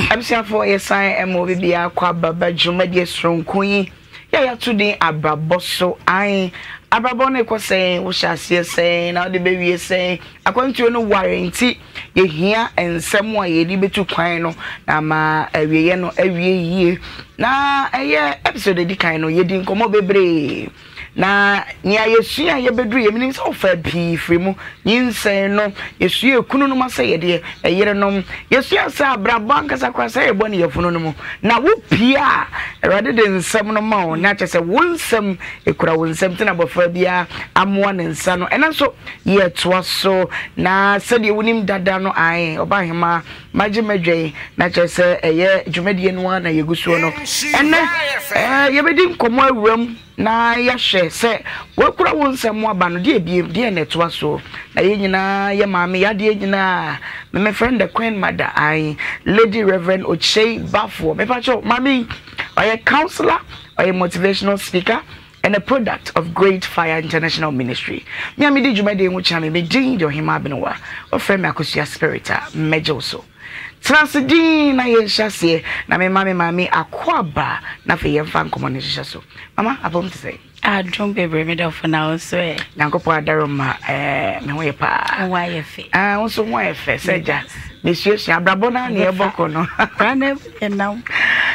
Abusuafoɔ yɛsan ma obi biara kɔ aba ba dwumadie soronko yi yɛ a yɛato din abrabɔ so. Ae, abrabɔ no rekɔ sɛn, wohyɛ aseɛ sɛn na wode bɛwie sɛn, akwantuo no ware nti yɛhia nsɛm a yɛde bɛtu kwan no na ama awieɛ no awie yie. Na ɛyɛ episode edi kan no yɛdi nkɔmmɔ bebree. Na nea yɛsua a yɛbɛduru yɛ, menim sɛ wofaa pii firi mu. Nyinsɛn no, yɛsua ekununom asɛyɛdeɛ, ɛyerenom. Yɛsua sɛ abrabɔ ankasa koraa sɛ yɛbɔ ne yafunu no mu. Na wopie a, Awurade de nsɛm no ma wo, na kyerɛ sɛ wo nsɛm ekura wo nsam nti na abɔfra biara amoa ne nsa no. Ɛno nso yɛtoa so. Na sɛdeɛ wonim dada no, ae, Ɔbaahemaa Magye m'adwa yi, na kyerɛ sɛ ɛyɛ dwumadie no ara na yɛgu soɔ no. Ɛnnɛ, yɛbɛdi nkɔmmɔ awura mu na yɛahwɛ sɛ woakura wo nsɛm mu aba no, deɛ biem, deɛ na ɛtoa soɔ. Na yɛn nyinaa yɛ maame, yɛ adeɛ nyinaa. Me mefrɛ no the Queen Mother, ae, Lady Reverend Okyei Baffour. Mepa kyɛw, maame yi, ɔyɛ counsellor, ɔyɛ motivational speaker, and a product of Great Fire International Ministry. Me a medi dwumadie ho kyea me, me din de Ɔhemaa Abenewa. Wɔfrɛ me Akosua Spirit a, mɛgye wo so. Tena ase dinn na yɛnhyɛ aseɛ na memma me maame akwaaba na afei yɛmfa nkɔmmɔ no nhyehyɛ so. Mama, apɔm te sɛn? Adom bebree me dɔfo na wo nso ɛ? Nyankopɔn adaworoma eh, me ho yɛ paa. Wo ho ayɛ fɛ. Ah, wo nso ho ayɛ fɛ sɛ gya. Mesuasua abrabɔ no a na yɛbɔ kɔ no. Kora na ɛnam.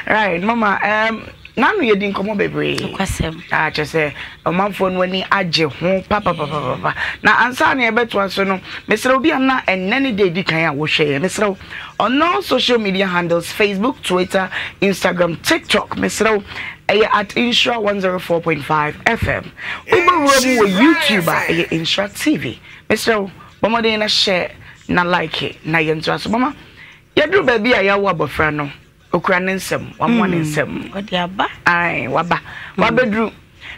Right, mama, N'ano yɛ di nkɔmmɔ bebree. Nokwasɛm. A kyerɛ sɛ ɔmanfoɔ no ani agye ho papapapapa. Na ansa na yɛbɛtoa so no, mesrɛ obi a na ɛnnɛ ne da edi kan a wohwɛ yɛn, mesrɛ wo, on all social media handles, Facebook, Twitter, Instagram, TikTok, mesrɛ wo, ɛyɛ at Nhyira 104.5 FM. Wobɛwura mu wɔ YouTube a, ɛyɛ Nhyira TV. Mesrɛ wo, bɔ mmɔden na hyɛ na like na yɛntoa so. Mama, yɛduru baabi a yɛawo abɔfra no, Okura ne nsam, wamoa ne nsam. Ɔde aba. Ae, waba. Wabɛduru.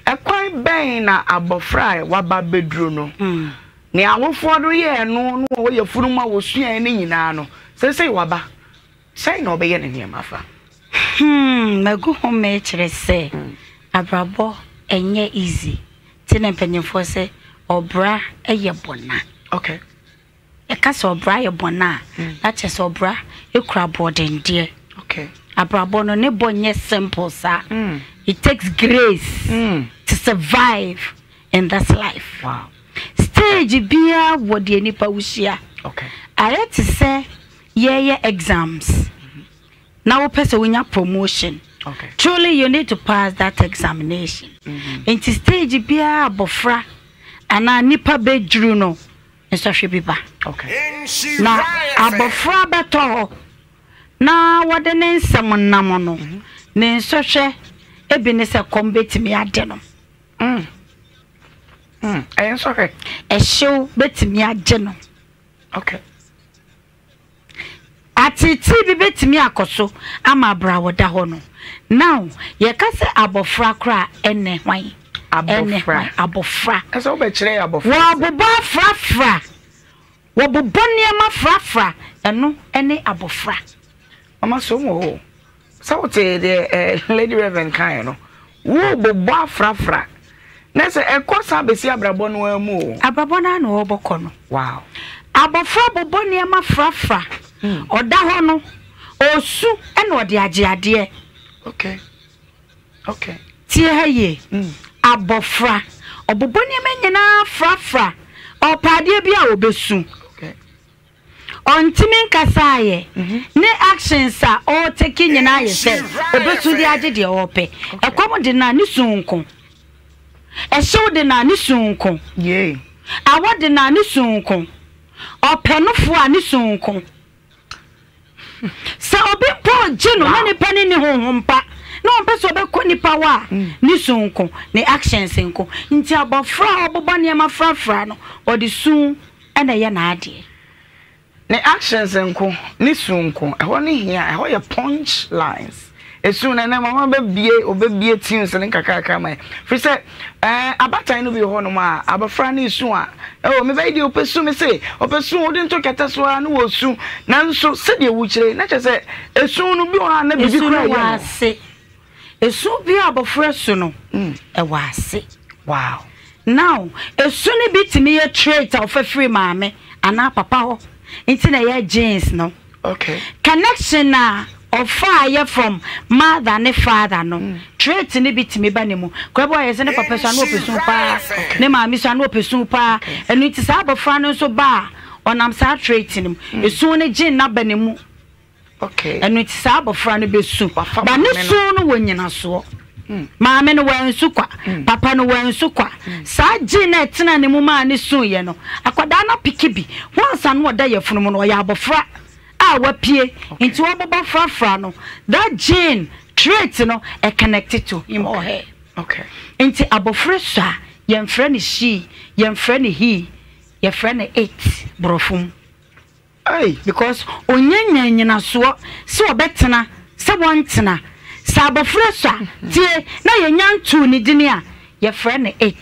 Ɛkwan bɛn na abɔfra a waba bɛduru no, nea awofoɔ no yɛɛ no no wɔ yafunu mu a wɔsuaeɛ no nyinaa no, seesei waba, sɛn na ɔbɛyɛ ne nneɛma afa? Hmm, magu ho mekyerɛ sɛ abrabɔ ɛnyɛ easy. Nti na mpanyinfoɔ sɛ ɔbra yɛ bɔna. Okay. Yɛka sɛ ɔbra yɛ bɔne a, na kyerɛ sɛ ɔbra kura aboɔdendeɛ. Okay. Abrabɔ no ne bɔ nyɛ simple saa. It takes grace to survive in this life. Wow. Stage biara wɔ deɛ nipa wohyia. Okay. Ayɛ te sɛ yɛyɛ exams na wopɛ sɛ wonya promotion. Okay. Truly you need to pass that examination. Nti stage biara abɔfra anaa nipa bɛduru no nsɔhwɛ bi ba. Na abɔfra bɛtɔ hɔ na wɔde ne nsɛm nam no, ne nsɔhwɛ bi ne sɛ kɔm bɛtumi ade no. Mm. Mm. Ɛyɛ nsɔhwɛ. Ɛhyew bɛtumi agye no. Okay. Ateetee bi bɛtumi akɔ so ama berɛ a wɔda hɔ no. Now, yɛka sɛ abɔfra koraa a, ɛne hwan? Ɛne hwan? Abɔfra. Ɛsɛ wobɛkyerɛ yɛ abɔfra. Wɔbobɔ afrafra. Wɔbobɔ nneɛma frafra. Ɛno ne abɔfra. Mama so mu hɔ. Sɛ wote deɛ eh, Lady Reverend kaeɛ no, wobobɔ afrafra. Na sɛ ɛkɔ saa bɛsi abrabɔ no ara mu o. Abrabɔ no ara na wɔbɔ kɔ no. Wow. Abɔfra bobɔ nneɛma frafra. Ɔda hɔ no, ɔresu na ɔde agye adeɛ. Okay. Okay. Tie ha yie. Abɔfra, ɔbobɔ nneɛma nyinaa frafra. Ɔpɛ adeɛ bi a ɔbɛsu. Okay. Ɔntumi nkasaeɛ. Ne actions a ɔretake nyinaa yɛ sɛ ɔbɛsu de agye deɛ ɔrepɛ. Ɛkɔm de no a, ne su nko. Ɛhyew de no a, ne su nko. Awɔ de no a, ne su nko. Ɔpɛ nofoɔ a, ne su nko. Sɛ obi mpo regye no na nipa no nni honhom pa na ɔmpɛ sɛ ɔbɛkɔ nipa hɔ a, ne su nko, ne actions nko. Nti abɔfra a ɔbobɔ nneɛma frafra no, ɔde su na ɛyɛ n'adeɛ. Ne actions nko, ne su nko, ɛhɔ no hia, ɛhɔ yɛ punch lines. Esu no ɛnɛ mama bɛbie, ɔbɛbie tunes no nkakrakra ma yɛn. Firi sɛ, ɛɛ abatan no bi wɔ hɔnom a, abɔfra no resu a, oh, me ba yi deɛ ɔpɛ su, me se, ɔpɛ su, wode nto kɛtɛ so ara na wɔresu. Nanso sɛdeɛ wokyerɛ yi, na kyerɛ sɛ esu no bi wɔ hɔ a na biribi Esu no koraa wɔ yɛ no. ase. Esu bi a abɔfra su no, ɛwɔ ase. Wow. Now, esu no bi tumi yɛ trait a ɔfa firi maame anaa papa hɔ, nti na ɛyɛ genes no. Okay. Connection a ɔfaayɛ from mother ne father no, trait no bi tumi ba ne mu. Kora bi wɔ hɔ a yɛsɛ ne papa su a na ɔpɛ su paa, ne maame su a na ɔpɛ su paa. Ɛno nti saa abɔfra no nso ba a, ɔnam saa trait no mu. Esu no gene no aba ne mu. Ɛno nti saa abɔfra no bɛsu. Ba ne su no wɔ nyinasoɔ. Maame no wansu kwa, papa no wansu kwa. Saa gene no a ɛtenaa ne mu maa ne suiɛ no, akwadaa no apeke bi. Once a na ɔda yafunu mu no, ɔyɛ abɔfra a wapue. Nti wɔbobɔ frafra no, that gene trait no, ɛ connect to him or her. Nti abɔfra su a, yɛmfrɛ no she, yɛmfrɛ no he, yɛfrɛ no it, borɔfo mu. Ei! Because ɔnnya nyaa nyinasoɔ sɛ ɔbɛtena sɛ wɔntena. Sɛ abɔfra sua tie na yɛnya ntoo ne dini a, yɛfrɛ no it.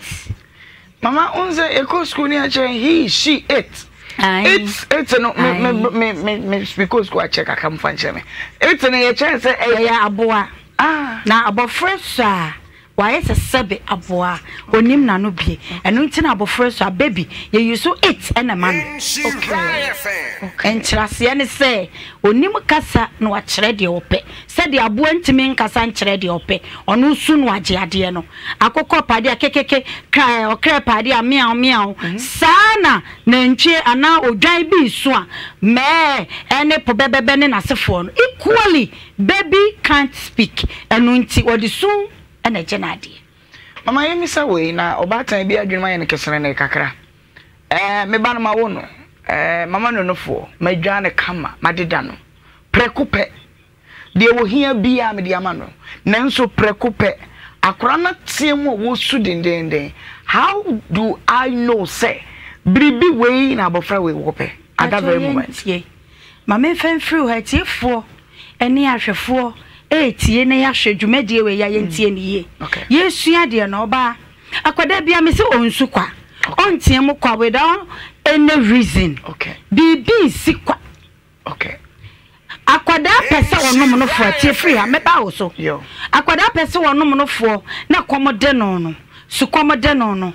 Mama wohu sɛ yɛkɔ sukuu ne yɛkyerɛ he, she, it. It, it no, me, me, me, me, me, mekɔ sukuu akyɛ kakra mfa nkyerɛ me. It no yɛkyerɛ sɛ ɛyɛ. Ɛyɛ aboa. Ah. Na abɔfra sua a, Wayɛ sɛ sɛbe aboa a ɔnim n'ano bie. Ɛno nti na abɔfra su a, baby, yɛ use it na ɛma no. Nkyerɛaseɛ ne sɛ, ɔnim kasa na wakyerɛ deɛ ɔpɛ. Sɛdeɛ aboa ntumi nkasa nkyerɛ deɛ ɔpɛ, ɔno su na wagye adeɛ no. Akokɔ pɛ adeɛ a kekeke, kra, ɔkra pɛ adeɛ a meow meow. Saa na nantwie anaa odwan bi resu a, mɛɛ ne po bɛbɛbɛ ne n'asefoɔ no. Equally, Baby can't speak ɛno nti ɔde su na ɛgye no adeɛ. Mama yɛmmisa wei na ɔbaatan bi adwenem ayɛ no keserenee kakra. Ɛɛ, me ba no mawo no, ɛɛ, mama no nufoɔ, madwaa no kama, madeda no. Prɛko pɛ, deɛ ɔhia biara mede ama no. Nanso prɛko pɛ, akwadaa no ateam a ɔresu dendeenden. How do I know sɛ biribi wei na abɔfra wei wɔpɛ at that very moment? Yɛntie. Ma memfa mfiri hɔ, atiefoɔ ne ahwɛfoɔ retie na yɛahwɛ dwumadie wei a yɛntie no yie. Yɛresua adeɛ no, ɔbaa, akwadaa biara mese ɔnsu kwa, ɔnteɛ mu kwa without any reason. Biribi nsi kwa. Akwadaa pɛ sɛ ɔnom no foɔ, tie firi ha, mɛba wo so. Akwadaa pɛ sɛ ɔnom no foɔ na kɔm de no no, sukɔm de no no,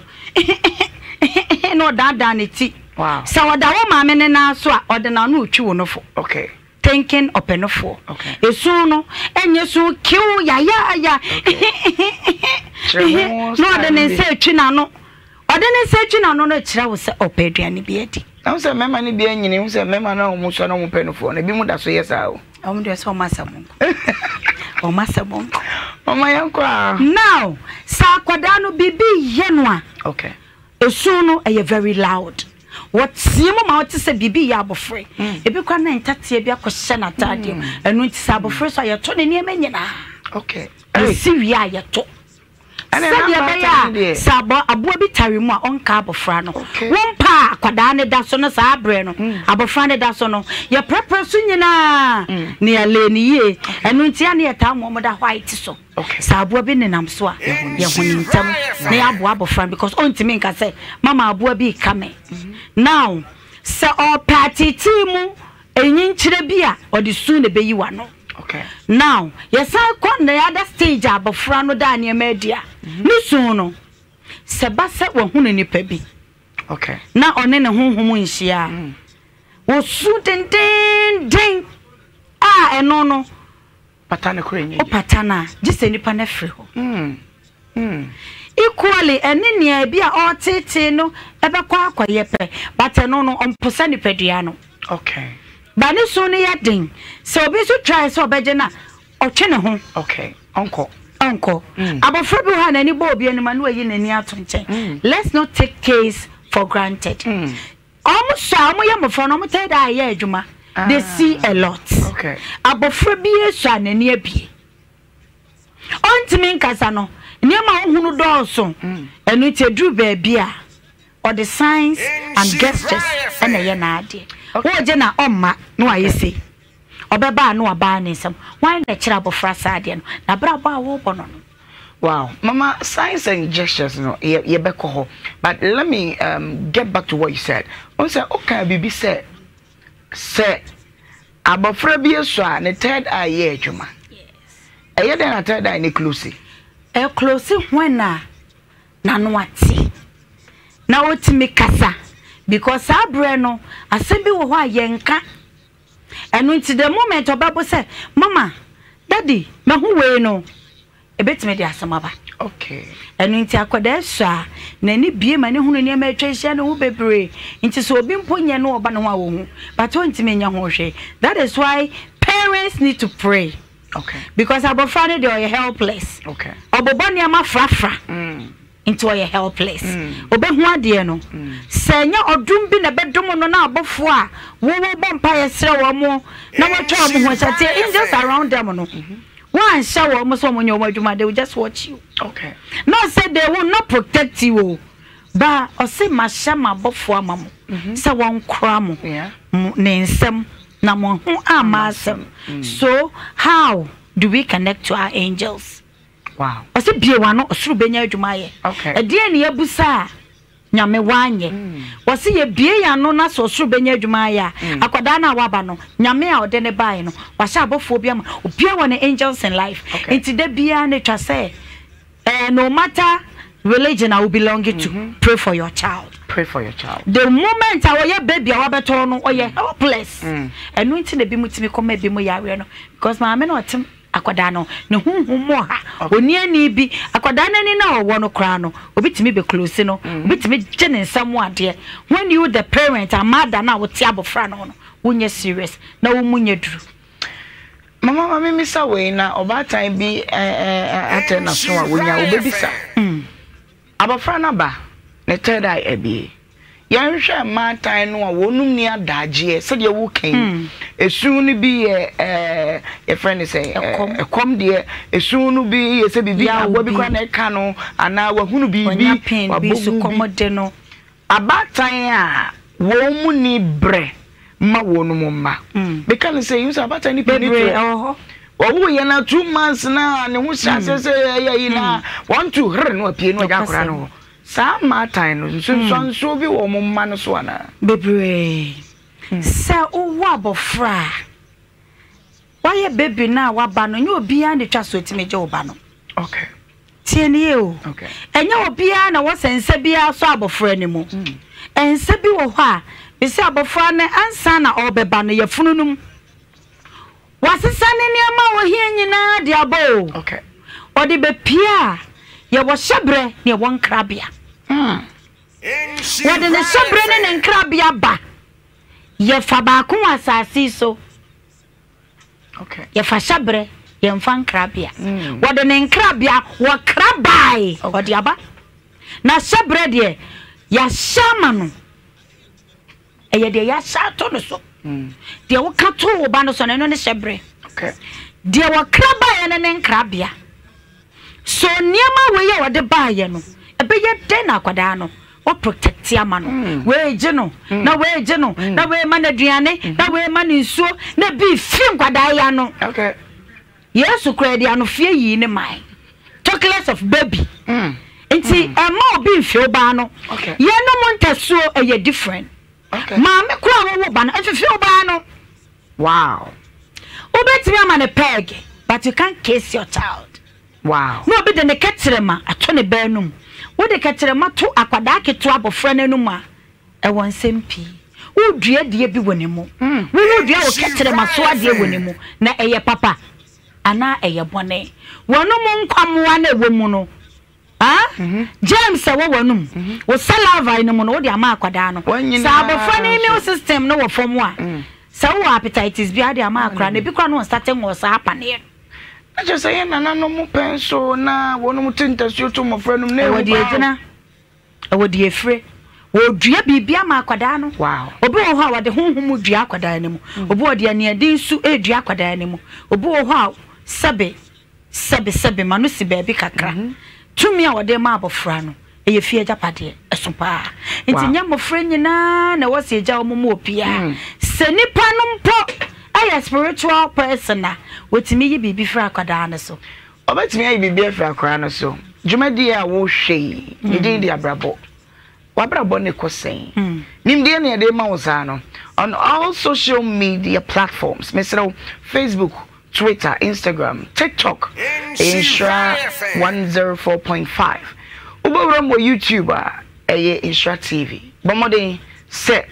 na ɔdaadaa ne ti. Sɛ ɔda wo maame ne nan so a, ɔde n'ano retwi wo nofo. Thinking ɔpɛ nofoɔ. Esu no, ɛnyɛ su kiw yayaaya na ɔde ne nsa retwi n'ano. Ɔde ne nsa retwi n'ano no kyerɛ wo sɛ ɔpɛ aduane bi adi. Na wo sɛ mmarima no bi anyini, wo sɛ mmarima no a wɔn sua na wɔn pɛ nofoɔ no, ebi mu da so yɛ saa o. Wɔn deɛ sɛ wɔn asɛm nko. Wɔn asɛm nko. Mama yɛn kɔ a. Now, sɛ akwadaa no biribi yɛ no a. Okay. Esu no ɛyɛ very loud. Wɔteɛ mu ma wote sɛ biribi reyɛ abɔfra yi. Ebi koraa na ntateɛ bi akɔhyɛ n'ataadeɛ mu. Ɛno nti sɛ abɔfra su a yɛto ne nneɛma nyinaa. Yɛsi wie a yɛto. Sɛdeɛ ɛbɛyɛ a sɛ abɔ aboa bi tare mu a ɔnka abɔfra no. Wo mpa a akwadaa no da so no saa berɛ no abɔfra no da so no yɛprɛprɛ so nyinaa na yɛlee no yie. Ɛno nti a na yɛtaa ma wɔda white so. Sɛ aboa bi nenam so a, yɛhu no ntɛm na yɛaboa abɔfra no because ɔntumi nka sɛ mama aboa bi reka me. Now, sɛ ɔpɛ ateetee mu nyinkyerɛ bi a, ɔde su na ɛbɛyi w'ano. Now, yɛsan kɔ the other stage a abɔfra no da nneɛma adi a, ne su no, sɛ ba sɛ wahunu nipa bi na ɔne ne honhom nhyia a, ɔsu dendeenden a ɛno no, Pata no koraa nyɛ yie. Wopata no a, gye sɛ nipa no afiri hɔ. Equally, ɛne nea ebi a ɔreteetee no bɛkɔ akɔyɛ pɛ, but ɛno no, ɔmposa nipadua no. Okay. Ba ne su no yɛ den. Sɛ obi nso try sɛ ɔbɛgye no a, ɔtwe ne ho. Okay, ɔnkɔ. Ɔnkɔ. Abɔfra bi wɔ hɔ a n'ani bɔ obi anim a na wayi n'ani ato nkyɛn. Let's not take case for granted. Wɔn sɔ a wɔyɛ mmɔfra no wɔn taa da yɛ adwuma they see a lot. Abɔfra bi sɔ a n'ani abie. Ɔntumi nkasa no nneɛma a ɔhunu dɔɔso ɛno nti eduru baabi a ɔde signs and gestures ɛna ɛyɛ n'adeɛ. Wɔregye na ɔmma na wayɛ sei. Ɔbɛba a na wabaa ne nsam. Hwan na ɛkyerɛ abɔfra saa adeɛ no? N'abrabɔ a wɔrebɔ no no. Wow mama signs and gestures no yɛ yɛbɛkɔ hɔ but let me um, get back to what you said. N sɛ wokaa biribi sɛ sɛ abɔfra bi asu a ne third eye yɛ adwuma. Ɛyɛ dɛn na third eye ne close? Ɛclose when a n'ano ate na ɔtumi kasa because saa berɛ no asɛm bi wɔ hɔ a yɛnka. Ɛno nti the moment ɔbɛbo sɛ mama, daddy, mahu wei no, ɛbɛtumi de asɛm aba. Ɛno nti akwadaa sua a, n'ani bue ma ne hunu nneɛma atwa ahyia ne ho bebree. Nti sɛ obi mpo nyɛ no ɔba ne ho a ɔhu, but ɔntumi nyɛ ho hwee. That is why parents need to pray. Because abɔfra no deɛ ɔyɛ helpless. Ɔbobɔ nneɛma frafra. Mm. Nti ɔyɛ helpless. Ɔbɛhu adeɛ no. Sɛ ɛnyɛ ɔdom bi na ɛbɛdom no na abɔfoɔ a wɔwɔ bɔ mpaeɛ srɛ wɔn na wɔatwa wɔn ho ahyia. Tie angels around them no. Wɔanhyɛ wɔn sɛ wɔnyɛ wɔn adwuma, they will just watch you. Okay. Not say they will not protect you o. Ba ɔse mahyɛ m'abɔfoɔ ama mo sɛ wɔnkora mo ne nsam na mo ho amma asɛm. So how do we connect to our angels? Wow. Ɔse bue w'ano ɔsoro bɛnya adwuma ayɛ. Okay. Ɛdeɛn ne yɛabusa a Nyame wanyɛ. Ɔse yɛbue yɛn ano na sɛ ɔsoro bɛnya adwuma ayɛ a, mm. akwadaa no a waba no, Nyame a ɔde ne baeɛ no, wahyɛ abɔfoɔ bi ama. Obiara wɔ ne angels in life. Okay. Nti da biara no atwa sɛ eh, no matter religion a wo belong to, mm -hmm. pray for your child. Pray for your child. The moment a ɔyɛ baby a wabɛtɔ no, ɔyɛ helpless. Ɛno nti na ebi mu tumi kɔma ebi mu yareɛ no because maame no ɔtem Akwadaa no, ne honhom mu ɔha. Ɔnni ani bi. Akwadaa no ani no a ɔwɔ no koraa no, obi tumi bɛ close no, obi tumi gye ne nsa mu adeɛ. When you the parent, a mother no a wote abɔfra no ho no, wonyɛ serious na wo mu nyɛ duru. Mama ma memmisa wei na ɔbaatan bi atɛ n'aso a wonya wobɛbisa. Abɔfra no aba, ne third eye abue. Yɛnhwɛ mmaatan no a wɔnom nni adagyeɛ sɛdeɛ woka yi. Esu no bi yɛ ɛɛ yɛfrɛ no sɛ ɛkɔm deɛ. Esu no bi yɛ sɛ biribi aboa bi koraa na ɛka no anaa wahunu biribi wabɔ hu bi. Abaatan a wɔn mu nni berɛ ma wɔn mma. Meka no sɛ, yi sɛ abaatan no pii ne torɛ. Wɔwoo yɛn na 2 months na ne ho hyɛ aseɛ sɛ ɛyɛ yi na wɔn tu herr no apue no ɔgya akora no hɔ. Saa mmaatan no nsunsuansoɔ bi wɔ wɔn mma no so anaa? Bebree. Sɛ wowɔ abɔfra a wayɛ baby no a waba no, nyɛ obiara na etwa so etumi gye wo ba no. Okay. Tie no yie o. Okay. Ɛnyɛ obiara na wɔsɛ nsa biara sɔ abɔfra no mu. Nsa bi wɔ hɔ a, bɛsi abɔfra no ansa na ɔrebɛba no, yafunu no mu. Wasesa ne nneɛma a ohia nyinaa de aba o. Okay. Ɔde bɛpie a, yɛwɔ hyɛberɛ ne yɛwɔ nkrabea. Wɔde ne hyɛberɛ ne ne nkrabea ba. Yɛfa baako wɔ asase yi so. Okay. Yɛfa hyɛberɛ, yɛmfa nkrabea. Wɔde ne nkrabea, wɔkra bae, ɔde aba. Na hyɛberɛ deɛ, yɛahyɛ ama no. Ɛyɛ deɛ yɛahyɛ ato no so. Deɛ woka too wo ba no so no, ɛno ne hyɛberɛ. Deɛ wɔkra baeɛ no ne nkrabea. So nneɛma wei a wɔde baeɛ no, ɛbɛyɛ dɛn na akwadaa no wɔprotect ama no? Mm. Wei gye no, mm. na wei gye no, mm. na wei ma no aduane, na wei ma no nsuo, na bi fi nkwadaa yi ano. Okay. Yesu koraa de anofie yii ne mae. Talk less of baby. Nti ɛmma obi mfe wo ba ano. Yɛnom ntasuo ɛyɛ different. Maame koraa a wɔwo ba no mfefe wo ba ano. Wow. Wobɛtumi ama no peg but you can't kiss your child. Wow. Na obi de ne kɛtrɛma ato ne ba anum. Wode kɛtrɛma to akwadaa ketewa abɔfra no anum a, Ɛwɔ nsɛm pii. Woredua adeɛ bi wɔ ne mu. Woredua wo kɛtrɛma so adeɛ wɔ ne mu, na ɛyɛ papa anaa ɛyɛ bɔne. W'anom nkwammoa no a ɛwɔ mu no, ah, germs a ɛwɔ w'anom, wo saliva no mu no, wode ama akwadaa no. Sɛ abɔfra no immune system no wɔ fam a, sɛ wowɔ hepatitis bi a, wode ama akwadaa no, ebi koraa no ɔnstate nwɔ saa paneɛ no. Na kyerɛ sɛ yɛn nananom pɛn so na wɔnom te ntasuo to mmɔfra nom na Ɛwɔ ehu deɛ paa o. ɛgyina. Ɛwɔ deɛ ɛfire. Wɔredua biribi ama akwadaa no. Wow. Obi wɔ hɔ a wɔde honhom mu dua akwadaa no mu. Obi wɔ deɛ aniɛden su redua akwadaa no mu. Obi wɔ hɔ a sɛbe sɛbe sɛbe ma no si baabi kakra. Tumi a wɔde ma abɔfra no, ɛyɛ fie agyapadeɛ. Ɛso paa. Nti Wow. nyɛ mmɔfra nyinaa na ɛwɔ sɛ yɛgya wɔn ma obiara. Sɛ nipa no mpo yɛ spiritual person a, wɔtumi yi biribi firi akwadaa no so. Ɔbɛtumi ayi biribi afiri akwadaa no so. Dwumadie a worehwɛ yi, ne din de Abrabɔ. W'abrabɔ ne kɔ sɛn? Nimdeɛ na yɛde ma wo saa no. On all social media platforms, mesrɛ wo, Facebook, Twitter, Instagram, TikTok, ɛyɛ Nhyira 104.5. Wobɛwura mu wɔ YouTube a, ɛyɛ Nhyira TV. Bɔ mmɔden sɛ.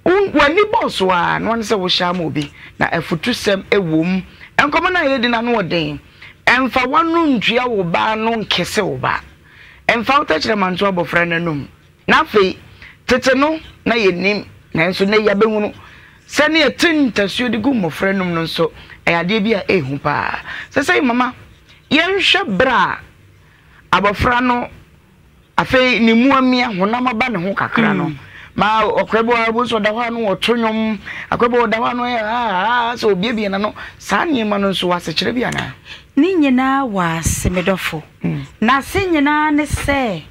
W'ani bɔɔ so ara na ɔne sɛ wohyɛ ama obi, na afutusɛm wom. Nkɔmmɔ no a yɛredi no ano wɔ den. Mfa w'ano ntua wo ba ano nkese wo ba. Mfa wo tɛkyerɛma nto abɔfra no anom. Na afei, tete no, na yɛnnim, nanso nnɛ yɛabɛhunu sɛ ne yɛte ntasuo de gu mmɔfra anom no nso, ɛyɛ adeɛ bi a ɛyɛ hu paa. Sɛsɛi mama yɛnhwɛ berɛ a abɔfra no Afei ne mu amia, honam aba ne ho kakra no, ma ɔkora bi wɔ hɔ a nso ɔda hɔ a no ɔto nnwom, akora bi ɔda hɔ a no ɔyɛ haa sɛ obiebie n'ano. Saa nneɛma no nso wɔ asekyerɛ bi anaa? Ne nyinaa wɔ ase, me dɔfo. N'ase nyinaa ne sɛ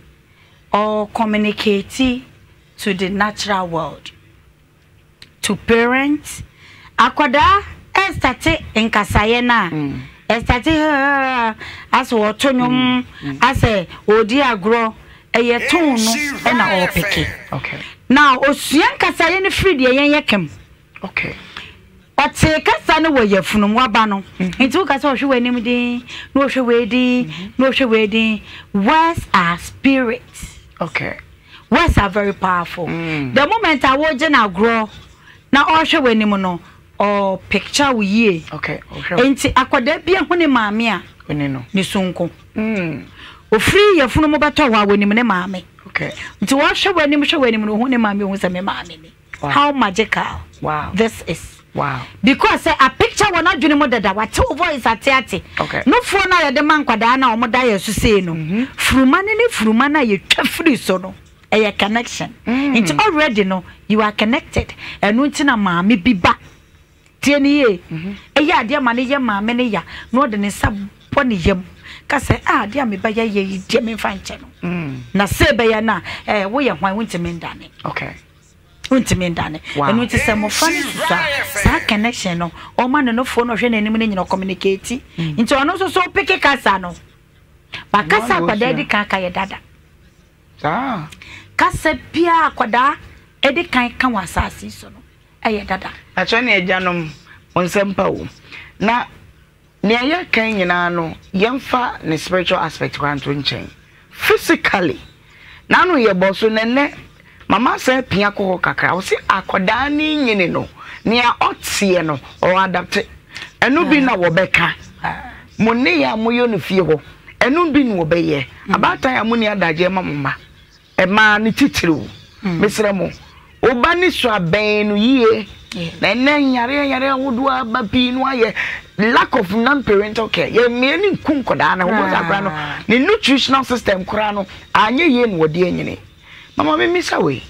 ɔ communicate to the natural world. To parents, akwadaa ɛstate nkasaeɛ no a, ɛstate haa asɛ ɔto nnwom, asɛ ɔredi agorɔ, ɛyɛ tone no ɛna ɔrepeke. Na ɔsua nkasaeɛ no firi deɛ yɛn yɛ ka mu. Ɔtee kasa no wɔ yafunu mu, waba no. Nti woka sɛ ɔhwɛ w'anim din, na ɔhwɛ wei din, na ɔhwɛ wei din. Words are spirit. Okay. Words are very powerful. Mm. The moment a wogye no agorɔ na ɔrehwɛ w'anim no, ɔ picture wo yie. Okay. Nti akwadaa bi ahu ne maame a, ne sonko. Mm. Ofiri yafunu mu bɛtɔ hɔ a wɔnim ne maame. Okay. Nti wɔhwɛ w'anim hwɛ w'anim no ohu ne maame ohu sɛ me maame ni. Wow. How magical wow. this is. Wow. Because sɛ a picture wɔ n'adwene mu dada wate wo voice ate ate. Okay. Nufoɔ no a yɛde ma nkwadaa no a wɔda yɛn so sei no. Mm -hmm. Furuma no ne furuma no a yɛtwa firi so no ɛyɛ connection. Mm. Nti already no you are connected. Ɛno nti na maame bi ba. Tie no yie. Ɛyɛ adeɛ ma no yɛ maame no ya na ɔde ne nsa bɔ ne yam ka sɛ, ah, adeɛ a me ba yɛyɛ yi deɛ memfa nkyɛ no. Mm. Na sɛ ɛbɛyɛ no a, eh, woyɛ hwan wontumi ndane. Okay. Wontumi ndane. Wow. Ɛno nti sɛ mmɔfra no susua saa connection no, ɔma ne nofoɔ no ɔhwɛ n'anim no nyina ɔcommunicate. Mm. Nti ɔno nso so peke kasa no. Ba kasa akwadaa di kan ka yɛ dada. Saa. Kasa biara akwadaa di kan ka wɔ asase so no. yɛ dada. Akyerɛ ne agyanom, mo nsɛm pa o. Na nea yɛreka yi nyinaa no, yɛmfa ne spiritual aspect koraa nto nkyɛn. Physically, n'ano yɛ bɔ so na ɛnnɛ mama asan apia kɔ hɔ kakra. Ɔse akwadaa no nyini no, nea ɔteɛ no, ɔ adapte. Ɛno bi na wɔbɛka. Mo nneyɛɛ a moyɛ no fie hɔ, ɛno bi na wɔbɛyɛ. Abaatan a monni adagyeɛ ma mo mma. Mmaa no titiriw, mesrɛ mo, wo ba no sua bɛn no yie. Na ɛnɛ nyareɛ nyareɛ ahodoɔ aba pii no ayɛ lack of non parental care. Yɛ mmea no nku nkwadaa no ho sɛ akwadaa no ne nutritional system koraa no anyɛ yie na wɔde anyini. Mama me mmisa wei.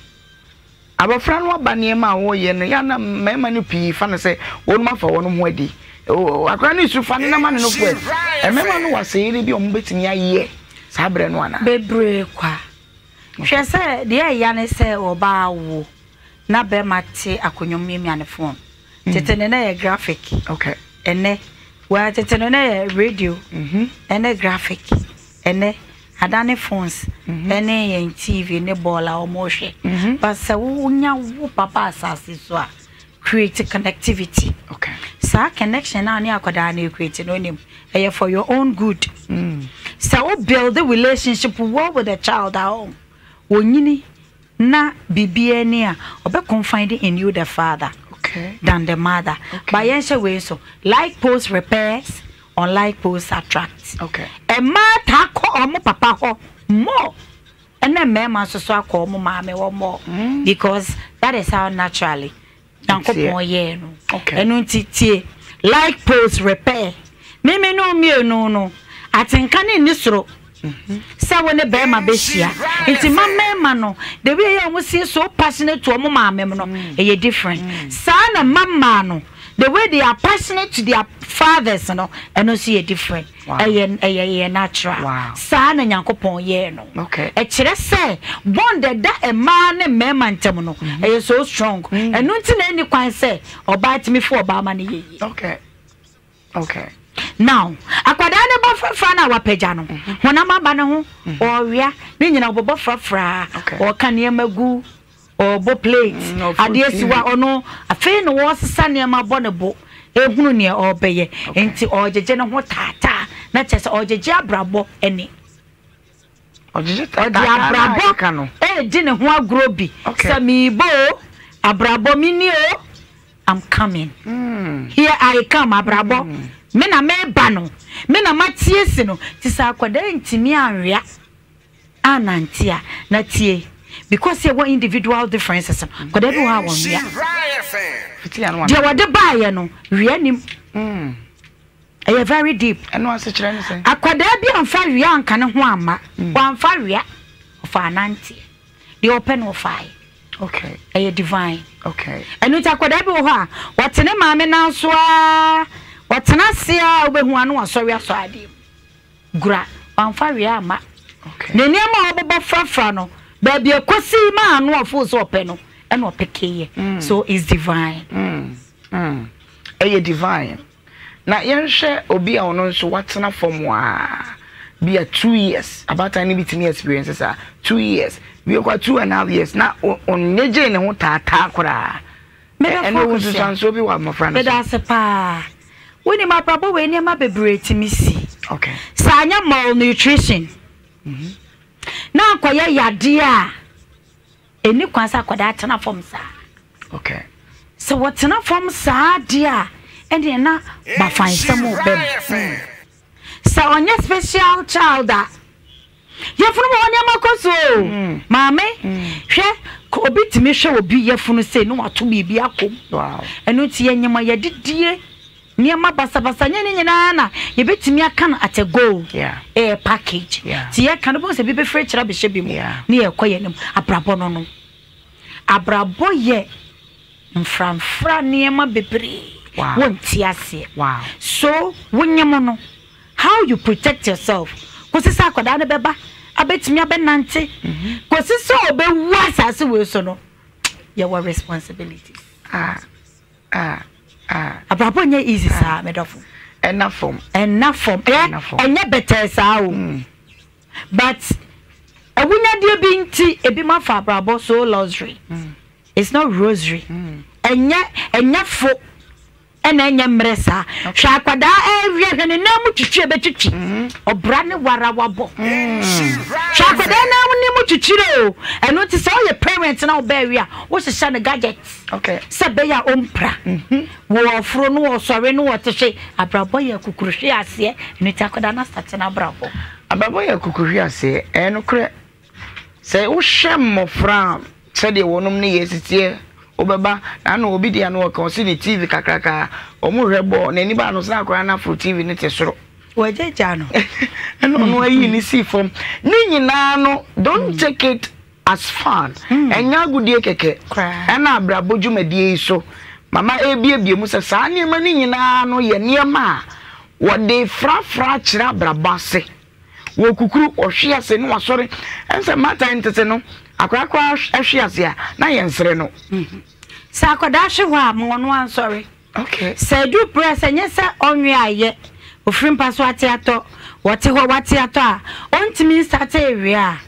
Abɔfra no aba nneɛma a wɔyɛ no yɛ na mmarima no pii fa no sɛ wɔn afa wɔn ho adi. Akwadaa no su fa ne nam ane no fo ɛ. Mmarima no wɔ asɛyɛde bi a wɔbɛtumi ayɛ saa berɛ no anaa? Bebree kwa. Hwɛ sɛ deɛ ɛya ne sɛ ɔbaa wo na bɛrima te akonnwa mu miamia ne phone. Tete no na ɛyɛ graphic. Okay. Ɛnɛ, well tete no na ɛyɛ radio ɛne graphic. Ɛnɛ, adane phones ɛne yɛn TV ne bɔɔl a wɔrehwɛ. But sɛ wonya wo papa asase so a, create connectivity. Okay. Saa connection a ne akwadaa no create no nim ɛyɛ for your own good. Sɛ wo build the relationship well with the child a ɔn onyini na biribiara ni a ɔbɛ confide in you the father okay. than the mother. Okay. But yɛn hyɛ wei nso like post repairs unlike post attract. Okay. Mmaa taa kɔ ɔmo papa hɔ more. Ɛna mmarima nso so akɔ wɔn maame hɔ more mm. because that is how naturally Nyankopɔn yɛɛ no. Ɛno nti tie like post repair meme ne mmienu no atenka ne nni soro mhm. sɛ wo ne bɛrima bɛhyia nti ma mmarima no the way yɛ wɔn sie so passionate to wɔn maame mu no mm. ɛyɛ different mm. saa na mma mmaa no the way they are passionate to their fathers no ɛno nso yɛ different. Ɛyɛ ɛyɛ ɛyɛ natural. Saa na Nyankopɔn yɛɛ no. Ɛkyerɛ sɛ bond ɛda mmaa ne mmarima ntam no mm-hmm. ɛyɛ so strong. Mm. Ɛno nti na ɛni kwan sɛ ɔbaa tumi fo ɔbaa ma no yɛ yie. Okay. Okay. Now, akwadaa ne bɔ frafra no a wapagya no, mm-hmm. honam aba ne ho, mm-hmm. ɔwea, ne nyina ɔbɔbɔ frafra, ɔka nneɛma gu. Ɔrebɔ plate, mm, adeɛ si hɔ a ɔno afei na ɔresesa nneɛma bɔ ne bo ehunu nea ɔrebɛyɛ nti ɔregyegye ne ho taataa na kyerɛ sɛ ɔregyegye abrabɔ ani. Ɔde abrabɔ ɛredi ne ho agorɔ bi sɛ meebɔ o. Abrabɔ me nie o, I'm coming. Here I come, abrabɔ. Me na meba no, me na mate asi no. Nti sɛ akwadaa ntumi anwea anante a, na tie, because yɛwɔ individual differences no, akwadaa bi wɔ hɔ a wɔnwea. Deɛ wɔde baeɛ no, wea nim. Ɛyɛ very deep. Ɛno asekyerɛ ne sɛn? Akwadaa bi amfa wea anka ne ho amma. Wamfa wea, ɔfaa nanteɛ. Deɛ ɔpɛ no ɔfaeɛ. Okay. Ɛyɛ divine. Okay. Ɛno nti akwadaa bi wɔ hɔ a, ɔte ne maame nan so ara, ɔtena ase ara wobɛhu ano wasɔre asɔ adeɛ mu. Gura, wamfa wea amma. Okay. Ne nneɛma a ɔbobɔ frafra no, baabi ɛkɔsi maa ano ɔfoo sɛ ɔpɛ no, ɛna ɔpekeeɛ. So it's divine. Ɛyɛ divine. Na yɛnhwɛ obi a ɔno nso watena fam aa bi a 2 years, abaatan no bi tumi experience saa 2 years bi kɔ 2.5 years na ɔnyegye ne ho taataa koraa. Ɛno wo nsusuansoɔ bi wɔ mmɔfra no so? Meda ase paa. Wonim, abrabɔ wei, nneɛma bebree tumi si. Sɛ anyɛ malnutrition na ankɔyɛ yadeɛ a, ɛni kwan sɛ akwadaa tena fam saa. Sɛ wɔtena fam saa deɛ a, ɛneɛ na bafansɛm wɔ mu. Sɛ ɔnyɛ special child a, yɛfunu mu hɔ nneɛma kɔ so o. Maame, hwɛ, obi tumi hwɛ obi yɛfunu sei na wato biribi akɔ mu. Ɛno nti yɛnyɛ ma yɛdidie nneɛma basabasa nyɛ ne nyinaa na yɛbɛtumi aka no at a go. Ɛyɛ package. Nti yɛka no bɛhu sɛ bi bɛfiri akyire abɛhyɛ bi mu ne yɛkɔ yɛn anim. Abrabɔ no, abrabɔ yɛ mframfra nneɛma bebree. Wonte aseɛ. So wonyem no, how you protect yourself kòsi sɛ akwadaa no bɛba abɛtumi abɛnante kòsi sɛ ɔbɛwu asase wei so no, yɛwɔ responsibilities. Ah, ah, ah. Abrabɔ nyɛ easy saa, medɔfo. Ɛna fam. Ɛna fam. Ɛyɛ ɛnyɛ bɛtɛɛ saa o. But awunyadeɛ bi nti ebi ma fa abrabɔ so luxury. It's not rosary. Ɛnyɛ fo ɛna ɛnyɛ mmerɛ saa. Hwɛ akwadaa ɛwia, hwɛ ne nan mu twitwi ɛbɛtwitwi. Ɔbra ne wara wabɔ. Hwɛ akwadaa nan mu ne mu twitwire o. Ɛno nti sɛ ɔyɛ parent na ɔbɛ awia, wohyehyɛ no gadget. Sɛ bɛyɛ a ɔmpra. Wɔ ɔforo no ɔsɔre no ɔte hwe. Abrabɔ yɛ kukuruhwe aseɛ. Ɛno nti akwadaa no asate no abrabɔ. Abrabɔ yɛ kukuruhwe aseɛ. Ɛyɛ nokorɛ. Sɛ wohwɛ mmɔfra a, sɛdeɛ wɔnom ne yɛ siteɛ, wobɛba na ano obi deɛ ano ɔka ɔsi ne TV kakraka, wɔn hwɛ bɔɔl n'ani ba ano sɛ akwadaa no aforo TV no te soro. Wɔgyagya no. Ɛna ɔno ayi ne si fam. Ne nyinaa no, don't take it as fun. Ɛnyɛ agodie kɛkɛ. Ɛna abrabɔ dwumadie yi so, mama ebiebie mu sɛ saa nneɛma no nyinaa no yɛ nneɛma a wɔde frafra kyerɛ abrabɔ ase. Wɔ kukuru ɔhwe ase na wasɔre. Ɛnsɛ mmatan tete no, akwadaa koraa hwe ase a, na yɛnsere no. Sɛ akwadaa hwe hɔ a, ma ɔno ansɔre. Okay. Sɛ edu berɛ sɛ nyɛ sɛ ɔnwe ayɛ, ofiri mpa so ate atɔ, wɔte hɔ wate atɔ a, ɔntumi nsate ewe a.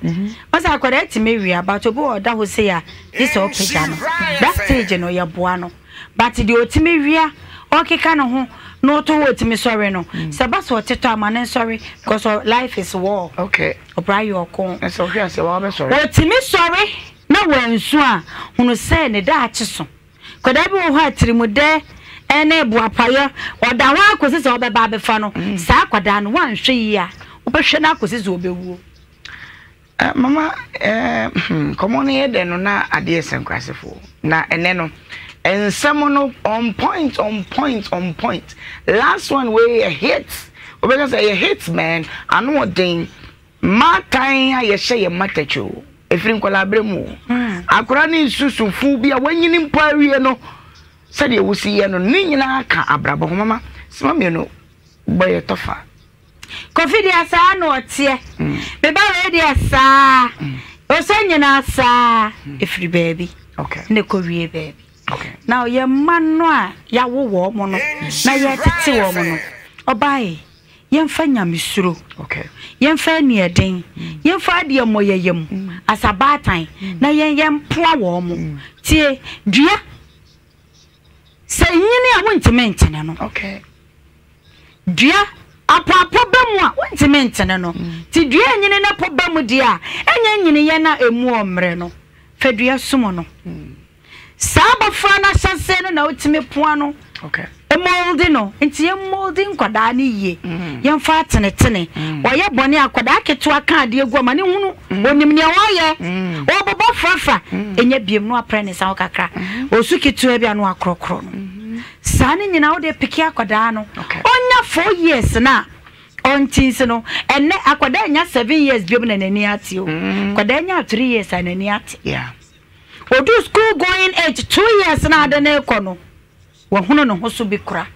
Ɔsɛ akwadaa tumi wea, but obi wɔ ɔda hɔ sei a, gye sɛ ɔpagya no. That stage no, yɛboa no. But deɛ ɔtumi wia, ɔkeka ne ho na ɔtɔ hɔ ɔtumi sɔre no, sɛ ba sɛ ɔte tɔ a, ma ne nsɔre because life is war. Okay. Ɔbra yɛ ɔko. Ɛsɛ ɔhwe ase wa ɔbɛsɔre. Ɔtumi sɔre na wansu a, hunu sɛ ne daakye so. Kwadaa bi wɔ hɔ a tirimudɛ ne boapayɔ, ɔda hɔ ara kɔsi sɛ ɔbɛba abɛfa no. Saa akwadaa no, woanhwɛ yie a, wobɛhwɛ no akɔsi sɛ ɔbɛwuo. Mama, nkɔmmɔ no yɛ dɛ no na adeɛ sɛ nkurasefoɔ. Na ɛnɛ no, nsɛm no on point, on point, on point. Last one wei yɛ hit. Wobɛka sɛ ɛyɛ hit man, ano ɔden. Mmaatan a yɛhyɛ yɛn mma tɛkyɛ o, ɛfiri nkwadaa berɛ mu o. Akwadaa ne nsusufu bi a wanyini mpo awie no, sɛdeɛ wosi yɛ no, ne nyinaa ka abrabɔ ho. Mama, sima mmienu bɔ yɛ tɔfa. Kofi deɛ saa na ɔteɛ. Me ba wei deɛ saa. Ɔsɛ nyinaa saa. Ɛfiri baabi na ɛkɔ wie baabi. Na yɛn mma no a yɛawo wɔn no na yɛtete wɔn no, ɔbaae, yɛmfa nyamesuro, yɛmfa aniɛden, yɛmfa adeɛ mmɔ yɛn yam as abaatan na yɛn yɛmpoa wɔn. Tie, dua sɛ nyini a wontumi ntene no. Dua apɔapɔ ba mu a wontumi ntene no. Nti dua nyini na pɔ ba mu deɛ a, ɛnyɛ nyiniyɛ no a ɛmu ɔmmerɛ no. Fa dua som no. Saa abɔfra no ahyɛaseɛ no na wotumi poa no, molde no. Nti yɛ molde nkwadaa no yie, yɛmfa atenetene. Ɔyɛ bɔne a, akwadaa ketewa ka adeɛ gu a, ma no hunu, ɔnim nea ɔyɛ. Ɔbobɔ frafra, ɛnyɛ biom na waprɛ ne nsa ho kakra. Ɔsu ketewa bi a na wakorɔkorɔ no. Saa no nyinaa wode peke akwadaa no. Ɔnya 4 years no a, ɔnte nsi no. Ɛnnɛ akwadaa nya 7 years biom na n'ani ate o. Akwadaa nya 3 years a n'ani ate. Odu school going age 2 years na ade no rekɔ no, wahunu ne ho so bi kora.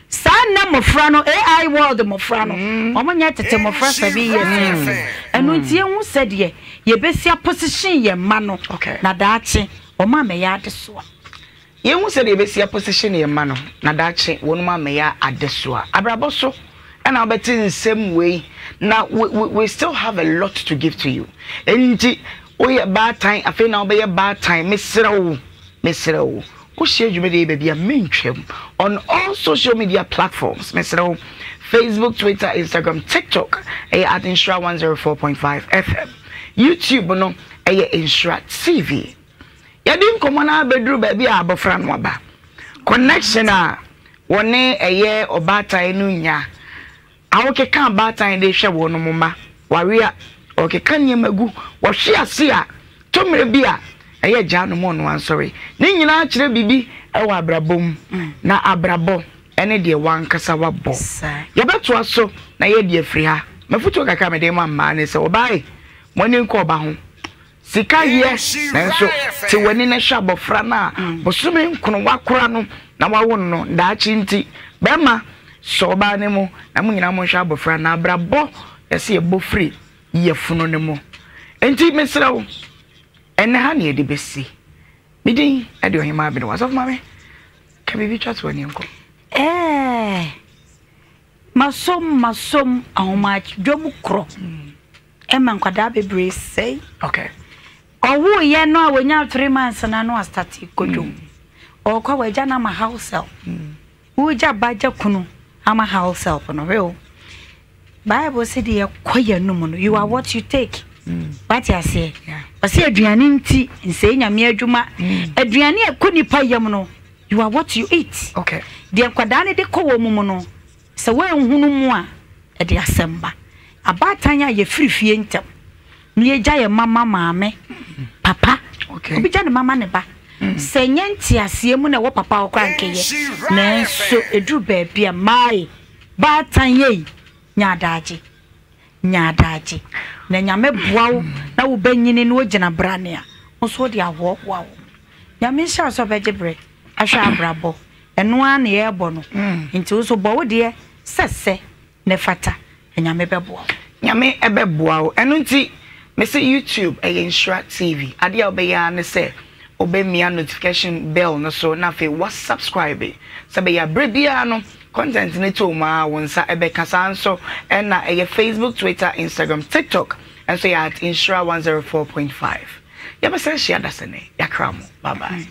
Saa nnɛ mmɔfra no, AI world mmɔfra no, wɔn nyɛ tete mmɔfra 7 years. Ɛno nti yɛhu sɛdeɛ yɛbɛsi aposition yɛn mma no na daakye wɔn amɛyɛ adesoa. Yɛhu sɛdeɛ yɛbɛsi aposition yɛn mma no na daakye wɔn amɛyɛ adesoa. Abrabɔ so ɛna wobɛte nsɛm wei na we still have a lot to give to you. Enti woyɛ baatan, afei na wobɛyɛ baatan, mesrɛ wo, mesrɛ wo, wohyia dwumadie yi baabi a mentwam on all social media platforms, mesrɛ wo, Facebook, Twitter, Instagram, TikTok, ɛyɛ at Nhyira 104.5 FM. YouTube no ɛyɛ Nhyira TV. Yɛde nkɔmmɔ no abɛduru baabi a abɔfra no aba. Connection a wɔne ɛyɛ ɔbaatan no nya. Ahokeka a baatan de hwɛ wɔn mma, wɔawe a, wɔkeka nneɛma gu, wɔhwe ase a, tɔ mmerɛ bi a, ɛyɛ gyaa no ma ɔno ansɔre. Ne nyinaa kyerɛ biribi wɔ abrabɔ mu, na abrabɔ ne deɛ w'ankasa wabɔ. Yɛbɛtoa so na yɛadi afiri ha. M'afotuo kakra a mede rema mmaa ne sɛ, ɔbaa ei, mo ani nkɔ ɔba ho. Sika yɛ, nanso te w'ani na hwɛ abɔfra no a bosome nkono woakora no na woawo no no daakye nti. Barima, sɔ ɔbaa no mu na mo nyinaa monhwɛ abɔfra no. Abrabɔ yɛse yɛbɔ firi yafunu no mu. Enti mesrɛ wo, ɛnnɛ ha na yɛde bɛsi. Me din de Ɔhemaa Abenewa. Asɔfo Maame, ka biribi twa toɔ ne yɛnkɔ. Ɛɛ, masom masom ahomadwom korɔ. Ɛma nkwadaa bebree sɛe. Okay. Ɔwoo yɛ no a wɔnya 3 months na no astart kɔ dwom. Ɔkɔ a wɔagya no ama house help. Wogya ba gya kunu ama house help no hwɛ o. Bible sɛ deɛ ɛkɔ yɛn anum no, you are what you take. Wate aseɛ? Ɔsɛ aduane nti nsɛe Nyame adwuma. Aduane a ɛkɔ nipa yam no, you are what you eat. Deɛ nkwadaa no de kɔ wɔn mu no, sɛ woanhunu mu a, ɛde asɛm ba. Abaatan a yɛfiri fie ntɛm na yɛgya yɛn mma ma maame, papa. Obi gya ne mma ma ne ba. Sɛ ɛnyɛ nteaseɛ mu na ɛwɔ papa hɔ koraa nkɛyɛ. Nanso ɛduru baabi a, my baatan ei, nya adaagye. Nya adaagye. Na Nyame boa wo na wo ba nyini na ogyina brane a, wo nso wode ahoahoa wo ho. Nyame nhyira wo sɛ wobɛgye berɛ ahwɛ abrabɔ. Ɛno ara na yɛrebɔ no. Nti wo nso bɔ wo deɛ sɛ sɛ na ɛfata, na Nyame bɛboa wo. Nyame bɛboa wo. Ɛno nti mese YouTube ɛyɛ Nhyira TV. Adeɛ a wobɛyɛ ara ne sɛ wobɛmia notification bell no so na afei wa subscribe sɛ ɛbɛyɛ a berɛ biara no content no tɔ mu ara wo nsa ɛbɛka. Saa nso ɛna ɛyɛ Facebook, Twitter, Instagram, TikTok nso yɛ at Nhyira 104.5. Yɛbɛsan hyia dasani. Yɛakra mo. Bye bye.